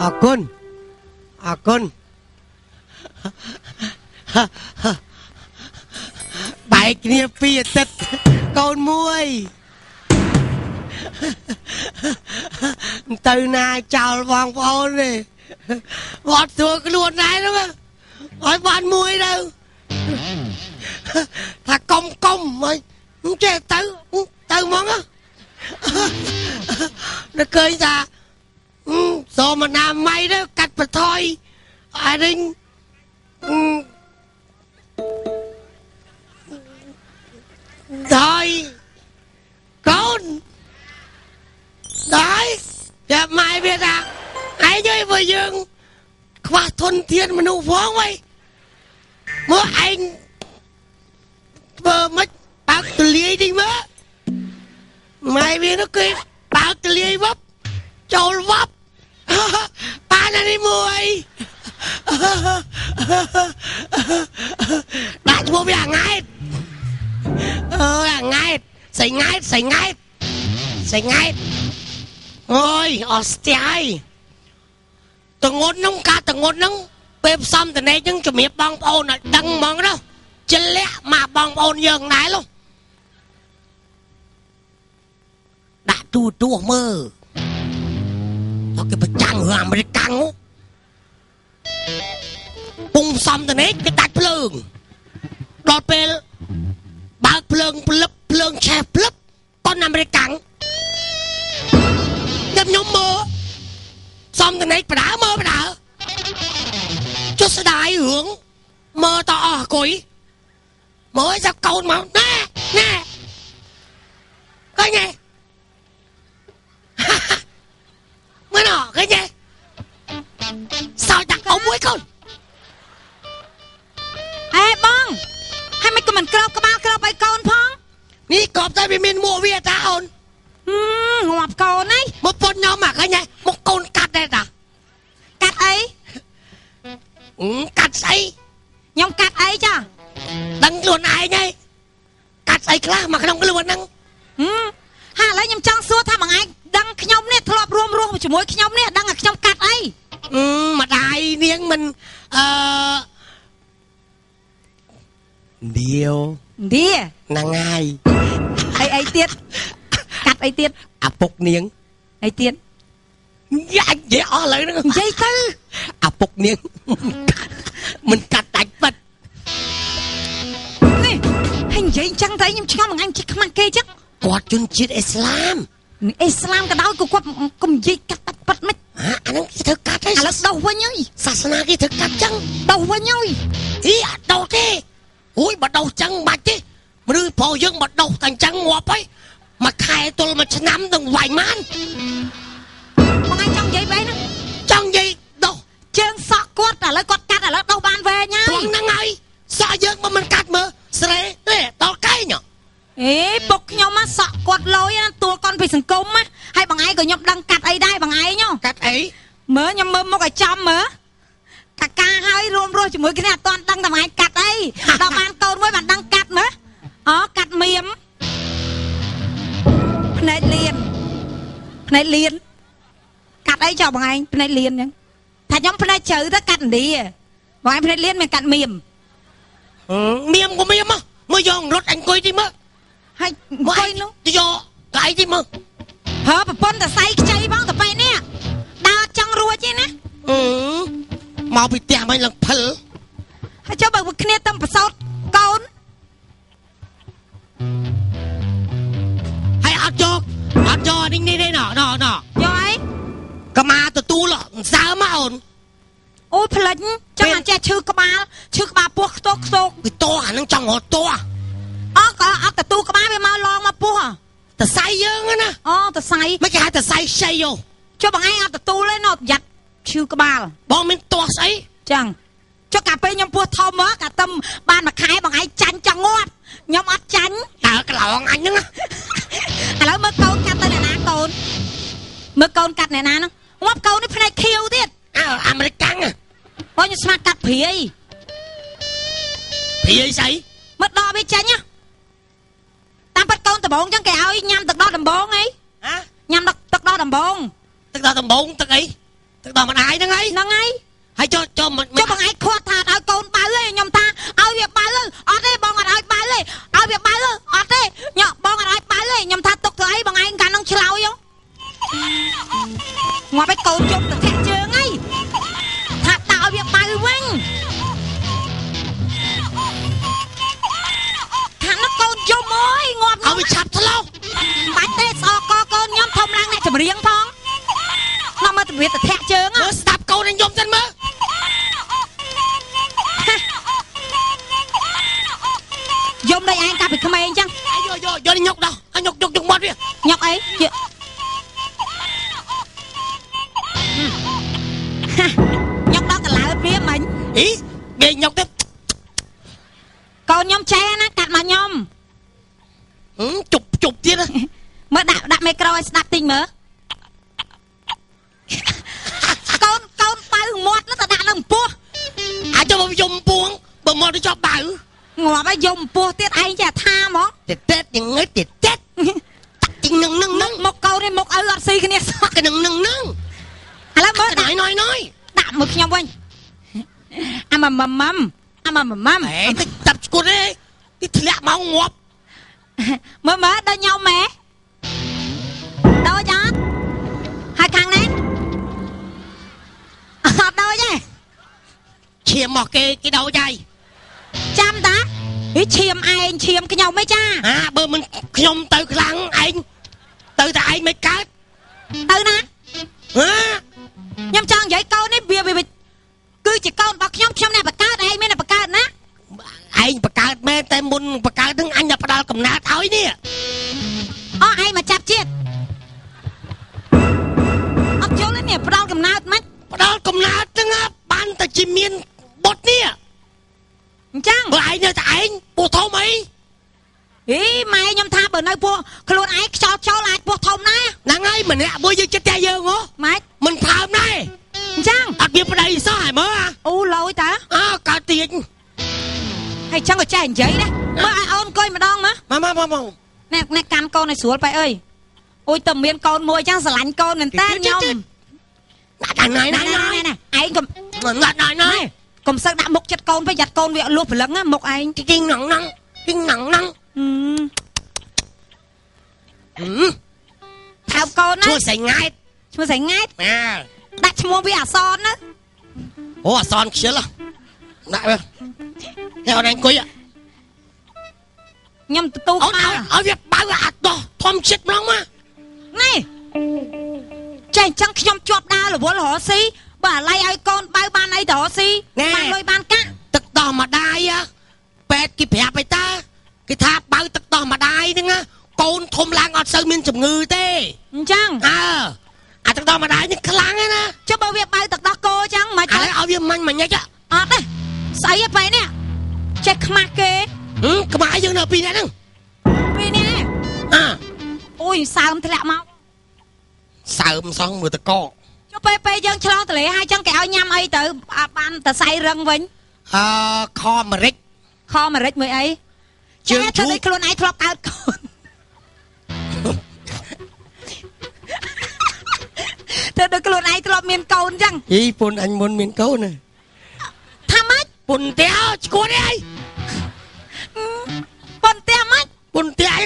អរគុណអរគុណបែកគ្នាពីអាទិត្យកូនមួយទៅណាចោលបងប្អូនទេវត្តស្រួលខ្លួនដែរហ្នឹងឲ្យបានមួយទៅថាកុំកុំឲ្យចេះទៅទៅហ្មងនឹកឃើញថាសមណាម័យទៅកាត់បន្ថយអានេះដល់កូនដល់តែម៉ែវាថាឯងអើយបើយើងខ្វះធនធានមនុស្សផងវ៉ៃមើលឯងធ្វើមិនបើកទលាយតិចមើលម៉ែវានោះគេបើកទលាយវប់ចូលវប់បានអានេះមួយដាក់ឈ្មោះវាអាង៉ែតអើអាង៉ែតស្អីង៉ែតស្អីង៉ែតស្អីង៉ែតអូយអស់ស្ទះហើយតងន់ហ្នឹងកាតងន់ហ្នឹងពេលផ្សំតនេកហ្នឹងជំរាបបងប្អូនឲ្យដឹងហ្មងណាចលាក់មកបងប្អូនយើងដែរលុះដាក់ទូទួមើលដល់គេប្រចាំងរឿងអាមេរិកកាំងពុងផ្សំតនេកគេដាច់ភ្លើងដល់ពេលបើកភ្លើងភ្លឹបភ្លើងឆេះភ្លឹបកុនអាមេរិកកាំងខ្ញុំមើលសំតនេកបដើមើលបដើចុះស្ដាយរឿងមើលតអស់គុយមើលសាប់កូនមកណែណែឃើញទេមើលណឃើញទេសោចដាក់អ៊ំមួយកូនអេបងហើយមិនក៏មិនក្របក្បាលក្របឲ្យកូនផងនេះក្របតែវាមានមួកវាតាអូនងាប់កូនហើយមកពុនខ្ញុំអាឃើញទេមកកូនកាត់ដែរតាកាត់អីកាត់ស្អីខ្ញុំកាត់អីចាដឹងខ្លួនឯងហើយកាត់ស្អីខ្លះមកក្នុងខ្លួនហ្នឹងហាឥឡូវខ្ញុំចង់សួរថាមួយថ្ងៃដឹងខ្ញុំនេះធ្លាប់រួមរស់ជាមួយខ្ញុំនេះដឹងថាខ្ញុំកាត់អីម្ដាយនាងមិនអឺឌៀវឌៀហ្នឹងហើយអីអីទៀតកាត់អីទៀតអាពុកនាងអីទៀតយ៉ានិយាយអស់ឥឡូវហ្នឹងនិយាយទៅអាពុកនាងមិនកាត់ដាច់ប៉ិតនេះហើយនិយាយអញ្ចឹងទៅខ្ញុំឆ្ងល់មួយថ្ងៃជិះខ្មាស់គេអញ្ចឹងគាត់ជនជាតិអ៊ីស្លាមអ៊ីស្លាមក៏ដោយក៏គាត់កុំនិយាយកាត់ដាច់ប៉ិតមិនអាហ្នឹងគេធ្វើកាត់ហើយឥឡូវដោះវិញហើយសាសនាគេធ្វើកាត់ចឹងដោះវិញហើយអីអត់ដោះទេអូយបើដោះចឹងមិនបាច់ទេមនុស្សប្រុសយើងបើដោះតែអញ្ចឹងងាប់ហើយមួយខែទល់មួយឆ្នាំនឹងវាយម៉ានបងឯងចង់និយាយបែបហ្នឹងចង់និយាយដោះជើងសក់គាត់ឥឡូវគាត់កាត់ឥឡូវដោះបានវែងហើយត្រង់ហ្នឹងហើយសក់យើងបើមិនកាត់មើលស្រេទេដល់កែងអេពុកខ្ញុំមកសក់គាត់លយណាទួលកនពីសង្គមណាហើយបងឯងក៏ខ្ញុំដឹងកាត់អីដែរបងឯងកាត់អីមើលខ្ញុំមើលមុខឲ្យចំមើលកាកាហើយរួមរស់ជាមួយគ្នាអត់ទាន់ដឹងតែបងឯងកាត់អីដល់បានកូនមួយបានដឹងកាត់មើលអូកាត់មៀមភ្នែកលៀនភ្នែកលៀនកាត់អីចុះបងឯងភ្នែកលៀនអញ្ចឹងថាខ្ញុំភ្នែកជ្រៅទៅកាត់ឥណ្ឌាបងឯងភ្នែកលៀនមានកាត់មៀមមៀមក៏មៀមមើលយករត់អង្គុយទីមើលហើយអង្គុយនោះយកកៃទីមើលហើប្រពន្ធតសៃខ្ចីបងតបែនេះដើរចង់រួចទេណាមកពីផ្ទះមិញឡើងភិលហើយចុះបើគ្នាតំប្រសោតកូនហើយអត់យកអត់យកនេះនេះទេណណណយកអីកមាទទួលសើមកអូនអូយផ្លិចចង់អាចេះឈឺក្បាលឈឺក្បាលពោះខ្ទោកខ្ទោកវាតោអានឹងចង់រត់តោអត់ក៏អត់ទទួលក្បាលវាមកឡងមកពោះតសៃយើងណាអូតសៃមិនគេហៅតសៃខ្ចីយោចុះបងឯងអត់ទទួលទេណប្រយ័ត្នឈឺក្បាលបងមានទាស់ស្អីចឹងចុះកាពេលខ្ញុំពោះធំមកកាទឹមបានមួយខែបងឯងចាញ់ចង់ងាប់ខ្ញុំអត់ចាញ់តើក្លោងអញហ្នឹងឥឡូវមើលកូនកាត់ទៅអ្នកណាកូនមើលកូនកាត់អ្នកណាហ្នឹងងាប់កូននេះភ្នែកខៀវទៀតអើអាមេរិកកាំងអូខ្ញុំស្មាតកាត់ព្រាយព្រាយស្អីមើលដកវាចេញណាតាមពិតកូនដំបងចឹងគេឲ្យញ៉ាំទឹកដោះដំបងអីហ៎ញ៉ាំទឹកដោះដំបងទឹកដោះដំបងទឹកអី ទឹកដោះម្ដាយហ្នឹងហើយ ហ្នឹងហើយ ហើយចុះចុះមិន ចុះបងឯងខាត់ថាឲ្យកូនបើឯងខ្ញុំថាឲ្យវាបើអត់ទេបងអត់ឲ្យបើទេឲ្យវាបើអត់ទេញ៉បងអត់ឲ្យបើទេខ្ញុំថាទុកធ្វើអីបងឯងកាលហ្នឹងឆ្លោយងាប់ឲ្យកូនជុំទៅធាក់ជើងហីថាតើឲ្យវាបើវិញថានោះកូនយំអើយងាប់ ឲ្យវាឆាប់ឆ្លោះ បាច់ទេស្អកកកូនខ្ញុំធំឡើងអ្នកចម្រៀងផងនាំមកទៅវាទៅធាក់ជើង មើលស្ដាប់កូននឹងយំសិនមើល យំដូចឯងកាលពីក្មេងអញ្ចឹង យកយកយកញុកដោះញុកយកយកមាត់វា ញុកអីញុកដល់កឡោតវាមិញ អីគេញុកទៅ កូនខ្ញុំចេះណាកាត់មកខ្ញុំ ជប់ជប់ទៀត មើលដាក់ដាក់មីក្រូឲ្យស្ដាប់តិចមើលកូនកូនបើមាត់នោះទៅដាក់នឹងពោះ អាចចូលមកយំពួងបើមាត់ទៅជាប់បើ ងាប់ហើយយំពោះទៀតឯងចេះថាហ្មង តិចតិចយ៉ាងងតិចតិចទីនឹងនឹងនឹង មុខកូននេះមុខឪអត់ស៊ីគ្នាសោះ នឹងនឹងនឹង ឥឡូវមើល ណយណយណយ ដាក់មើលខ្ញុំវិញអាម៉ាំម៉ាំម៉ាំអាម៉ាំម៉ាំ ហេតិចចាប់ឈួតទេទីធ្លាក់មកងាប់ មើលមើលដល់ញោមម៉ែដូចអត់ហើយខាងនេះអត់ដូចទេ ឈាមមកគេគេដូចហើយ ចាំតាហីឈាមឯងឈាមខ្ញុំឯចា អាបើមិនខ្ញុំទៅខ្លាំងឯងទៅតែឯងមិនកើត ទៅណា ហ៎ ខ្ញុំចង់និយាយកូននេះវាវាគឺជាកូនរបស់ខ្ញុំខ្ញុំអ្នកបង្កើតឯងមានអ្នកបង្កើតណា ឯងបង្កើតមែនតែមុនបង្កើតនឹងអញផ្ដល់កំណើតឲ្យនេះ អូឯងមកចាប់ជាតិអត់យល់ទេនេះផ្ដល់កំណើតមិន ផ្ដល់កំណើតហ្នឹងបានតែជាមានបុតនេះ អញ្ចឹង បើឯងនៅតែឯងពោះធំអី ហីម៉ែខ្ញុំថាបើនៅពោះខ្លួនឯងខ្យល់ចូលអាចពោះធំដែរ ហ្នឹងហើយម្នាក់មួយយើងចិត្តតែយើងហ៎ ម៉េច មិនផើមដែរ អញ្ចឹង អត់មានប្តីសោះហើយមើល អូលយតា អើកើតទៀត ហើយចឹងក៏ចេះនិយាយដែរមើលឲ្យអូនអង្គុយម្ដងមើល មកមកមក ណែណែកាន់កូនឲ្យស្រួលបែអើយអូយតែមានកូនមួយចឹងស្រឡាញ់កូនមែនតើខ្ញុំ ណាស់ណៃណៃណៃ ណែឯងកុំ ណាស់ណៃណៃ កុំសឹកដាក់មុខចិត្តកូនពេកយ៉ាត់កូនវាលួសព្រលឹងមុខឯង ទីងណងណងទីងណងណង ថើបកូនណា ឈ្មោះសៃង៉ែត ឈ្មោះសៃង៉ែតដាក់ឈ្មោះវាអសនណា អូអសនខ្ជិលដាក់វានេះអូនឯងអង្គុយ ខ្ញុំទទួល អូនឲ្យវាបើអាដោះធំចិត្តម្ដងមក នេះចេះអញ្ចឹងខ្ញុំជាប់ដើររវល់រកស៊ីបើអាឡ័យឲ្យកូនបើបានអីទៅរកស៊ីបានលុយបានកាក់ ទឹកដោះម្ដាយពេទ្យគេប្រាប់ឯតាគេថាបើទឹកដោះម្ដាយហ្នឹងកូនធំឡើងអត់សូវមានជំងឺទេ អញ្ចឹង អើអាទឹកដោះម្ដាយនេះខ្លាំងណា ចុះបើវាបើទឹកដោះគោអញ្ចឹងមិន ឥឡូវឲ្យវាមាញ់មាញ់ អត់ទេស្អីឯបែនេះចេះខ្មាស់គេ ខ្មាស់យើងនៅពីរនាក់ហ្នឹង ពីរនាក់ អើ អូយសើមធ្លាក់មក សើមសងមើលតក ចុះពេលពេលយើងឆ្លងទលេហើយចឹងគេឲ្យញ៉ាំអីទៅបានតសៃរឹងវិញ អឺខម្រេច ខម្រេចមួយអី ជើង ធ្វើដូចខ្លួនឯងធ្លាប់កើតកូនធ្វើដូចខ្លួនឯងធ្លាប់មានកូនចឹង អីពុនអញមុនមានកូនណា ថាម៉េច ពុនផ្ទះឈួតអី ពុនផ្ទះម៉េច ពុនផ្ទះអី